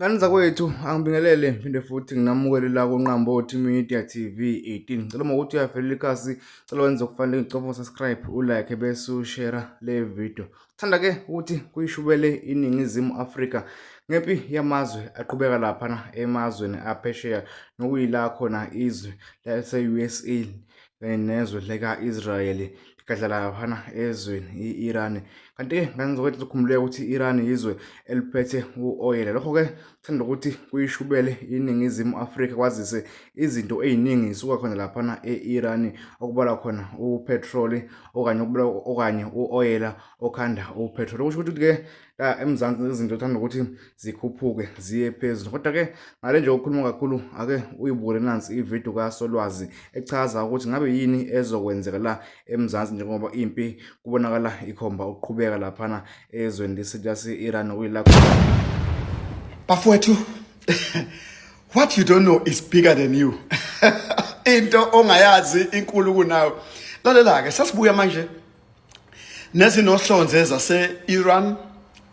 Ngane zakwethu angibingelele ngiphinde futhi nginamukele la kuNqambothi Media TV 18. Ngicela uma ukuthi uyavelela ikhasi, cela wenze okufanele ucofa subscribe, ulike bese ushare le video. Thanda ke ukuthi kuyishubele iNingizimu Afrika ngempi yamazwe aqhubeka laphana emazweni aphesheya nokuyila khona izwe lase-USA kanye nezwe lika-Israel ligadla laphana ezweni i-Iran. Kanti-ke ngane zakwethu zikhumbuleke ukuthi i-Iran yizwe eliphethe u-oyela. Lokho-ke kuthanda ukuthi kuyishubele iNingizimu Afrika kwazise izinto ey'ningi zisuka khona laphana e-Iran okubalwa khona uphethroli okanye okanye u-oyela okhanda uphethroli. Okusho ukuthi-ke la eMzansi izinto thanda ukuthi zikhuphuke ziye phezulu. Kodwa-ke ngale nje ukukhuluma kakhulu ake uyibukele nansi ividiyo kaSolwazi echaza ukuthi ngabe yini ezokwenzeka la eMzansi njengoba impi kubonakala ikhomba ukuqhubeka laphana ezweni lase-Iran okuyila Bafowethu, what you don't know is bigger than you. Into ongayazi inkulu kunawe. Lalela ke, sasibuya manje nezinohlonze zase-Iran,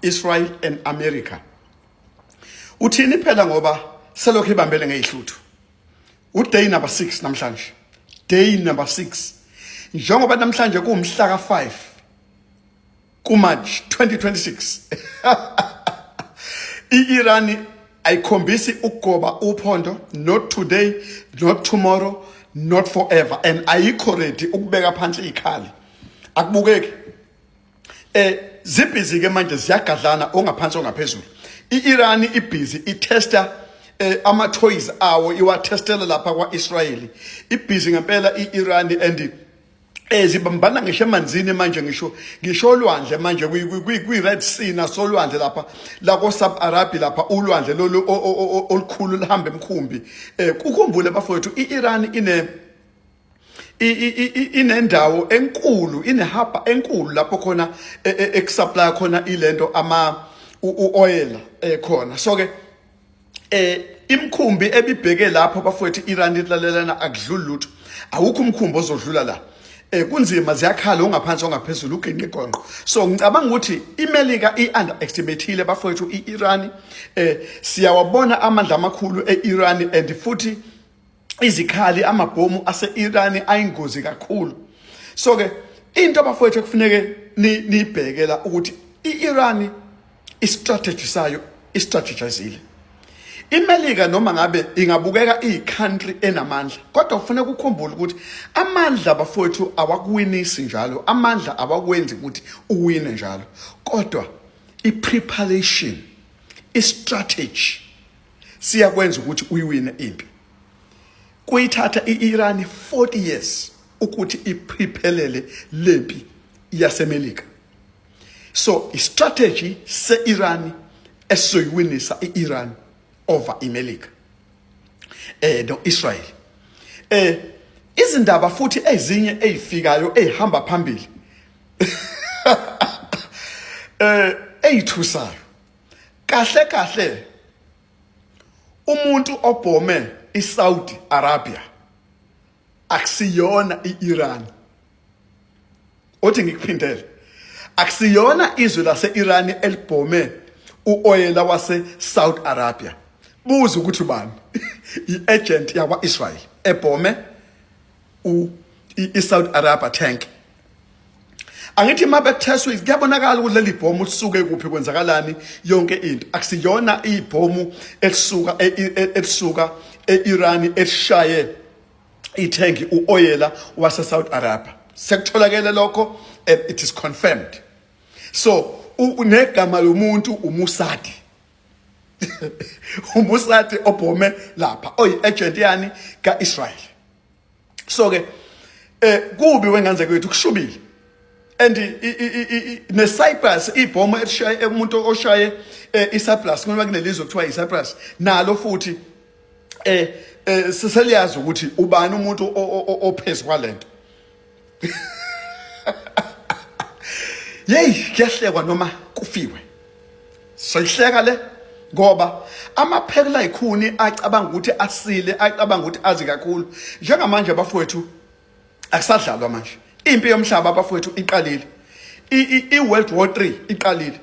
Israel and America. Uthini phela ngoba selokhu ibambele ngezihluthu. Uday number 6 namhlanje. Day number 6. Njengoba namhlanje kuwumhla ka5 kuMarch 2026. I-Iran ayikhombisi ukugoba uphondo, not today, not tomorrow, not forever, and ayikho ready ukubeka phansi ikhali. Akubukeki. Zibhizi ke manje, ziyagadlana ongaphansi ongaphezulu. I-Iran ibhizi itesta ama toys awo, iwatestela lapha kwa-Israeli. Ibhizi ngempela i-Iran and zibambana ngisho emanzini manje, ngisho olwandle manje, kwi-Red Sea nasolwandle lapha la ko-Sub Arabia lapha, ulwandle lolu olukhulu lihamba emkhumbi. Kukhumbule bafowethu, i-Iran inendawo enkulu, inehaba enkulu lapho khona ekusupply khona ilento ama uoil ekhona. So ke imkhumbi ebibheke lapho bafowethu, Iran ilalelana, akudluli lutho, awukho umkhumbi ozodlula la. Kunzima, ziyakhala ongaphansi ongaphezulu, uginqe igonqo. So ngicabanga ukuthi iMelika i-underestimateile bafowethu i-Iran. Siyawabona amandla amakhulu e-Iran and futhi izikhali, amabhomu ase-Iran ayingozi kakhulu. So ke into abafowethu ekufuneke niyibheke la ukuthi i-Iran istrategy sayo istrategizile. IMelika noma ngabe ingabukeka iyi-country enamandla, kodwa kufuneka ukukhumbule ukuthi amandla bafowethu awakuwinisi njalo, amandla awakwenzi ukuthi uwine njalo, kodwa i-preparation, i-strategy siyakwenza ukuthi uyiwine impi. Kuyithatha i-Iran 40 years ukuthi iprepelele lempi yaseMelika. So i-strategy se-Iran esizoyiwinisa i-Iran over iMelika no-Israel. Izindaba futhi ezinye ezifikayo ezihamba phambili eyithusayo kahle kahle, umuntu obhome iSaudi Arabia akusiyona iIran. Othi ngikuphindele, akusiyona izwe lase-Iran elibhome uoyela wase-Saudi Arabia. Buza ukuthi ubani, i-agent yakwa-Israel ebhome i-Saudi Arabia tank. Angithi uma bekuthestwe kuyabonakala ukuthi leli bhomu lisuke kuphi, kwenzakalani, yonke into. Akusiyona ibhomu elisuka e-Iran elishaye ithengi uoyela wase-Saudi Arabia. Sekutholakele lokho and it is confirmed. So unegama lomuntu, uMusadi, uMusadi obhome lapha, oyi-agent yani ka-Israel. So ke kubi wengane kwethu, kushubile. And ne-Cyprus, ibhomu elishaye umuntu oshaye iCyprus, ngoba kunelizwe kuthiwa iCyprus nalo futhi seseliyazi ukuthi ubani umuntu ophezu kwalento. Yey, kuyahlekwa noma kufiwe. Soyihleka le ngoba amaphekula ayikhuni acabanga ukuthi asile, acabanga ukuthi azi kakhulu. Njengamanje abafowethu akusadlalwa manje, impi yomhlaba abafowethu iqalile, i-World War 3 iqalile.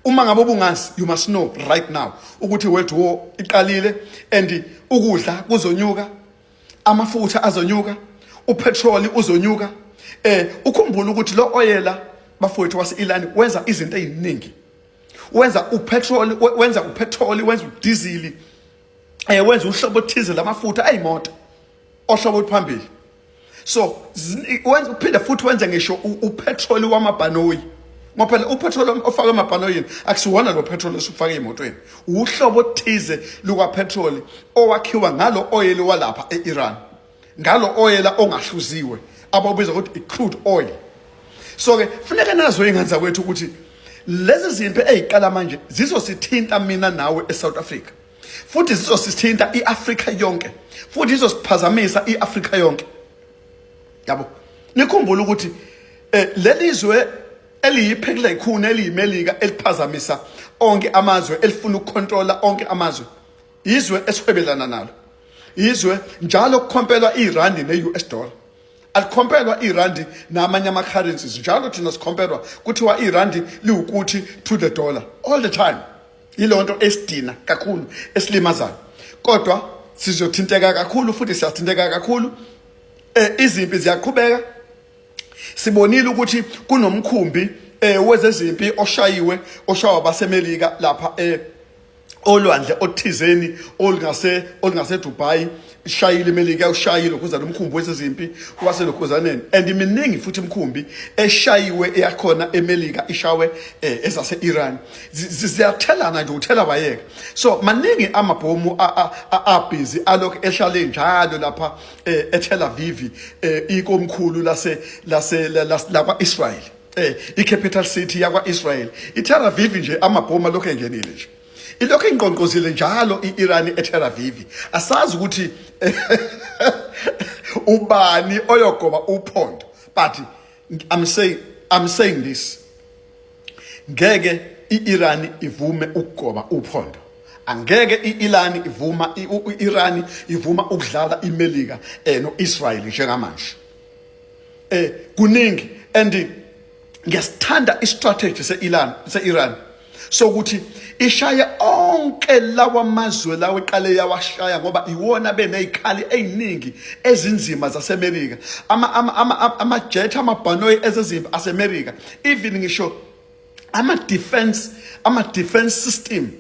Uma ngabe ubungazi, you must know right now ukuthi world war iqalile and ukudla kuzonyuka, amafutha azonyuka, upetrol uzonyuka. Ukhumbule ukuthi lo oyela bafowethu wase-Iran wenza izinto eziningi, wenza upetrol, wenza upetrol, wenza udiesel, wenza uhlobo othize lamafutha ayimoto ohlobo oluphambili. So wenza, uphinde futhi wenze ngisho upetrol wamabhanoyi, ngoba phela upetrol ofakwe emabhanoyini akusiwona lo petrol esufake emotweni, uhlobo othize luka petrol owakhiwa ngalo oil walapha e-Iran, ngalo oil ongahluziwe abawubiza ukuthi i-crude oil. So ke funeka nazo ingane zakwethu ukuthi lezi zimpi eziqala manje zizosithinta mina nawe eSouth Africa, futhi zizosithinta iAfrika yonke, futhi izosiphazamisa iAfrika yonke, yabo. Nikhumbule ukuthi leli zwe eliyiphekula ikhuni eliyiMelika eliphazamisa onke amazwe, elifuna ukucontrola onke amazwe, izwe esihwebelana nalo, izwe njalo kukhompelwa irandi ne-US dollar, alikhompelwa irandi namanye ama-currencies. Njalo thina sikhompelwa kuthiwa irandi liwukuthi to the dollar all the time. Yiloo nto esidina kakhulu, esilimazayo, kodwa sizothinteka kakhulu futhi siyathinteka kakhulu. Izimpi ziyaqhubeka. Sibonile ukuthi kunomkhumbi wezezimpi oshayiwe, oshawa baseMelika lapha olwandle othizeni olungase Dubai. Ishayile iMelika, ushayile ukuza nomkhumbi wezezimpi waselokhuzaneni, and iminingi futhi imkhumbi eshayiwe eyakhona eMelika, ishawe ezase-Iran. Ziyathelana nje, uthela wayeka. So maningi amabhomu abhizi alokhu ehlale njalo lapha eTel Aviv, ikomkhulu lase lase lakwa-Israel, i-capital city yakwa-Israel, iTel Aviv nje. Amabhomu alokhu engenile nje, ilokhu ingqongqozile njalo i-Iran eTel Aviv. Asazi ukuthi ubani oyogoba uphondo, but I'm saying this: ngeke i-Iran ivume ukugoba uphondo, angeke i-Iran ivuma, i-Iran ivuma ukudlala iMelika no-Israel njengamanje. Kuningi and ngiyasithanda istrategy se-Iran sokuthi ishaye onke lawa mazwe lawo eqale yawashaya, ngoba iwona benezikhali eziningi ezinzima zaseMelika, ama ama ama ama jet, amabhanoyi ezezimpi aseMelika, even ngisho ama defense system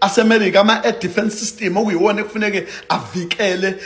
aseMelika, ama air defense system okuyiwona ekufuneke avikele.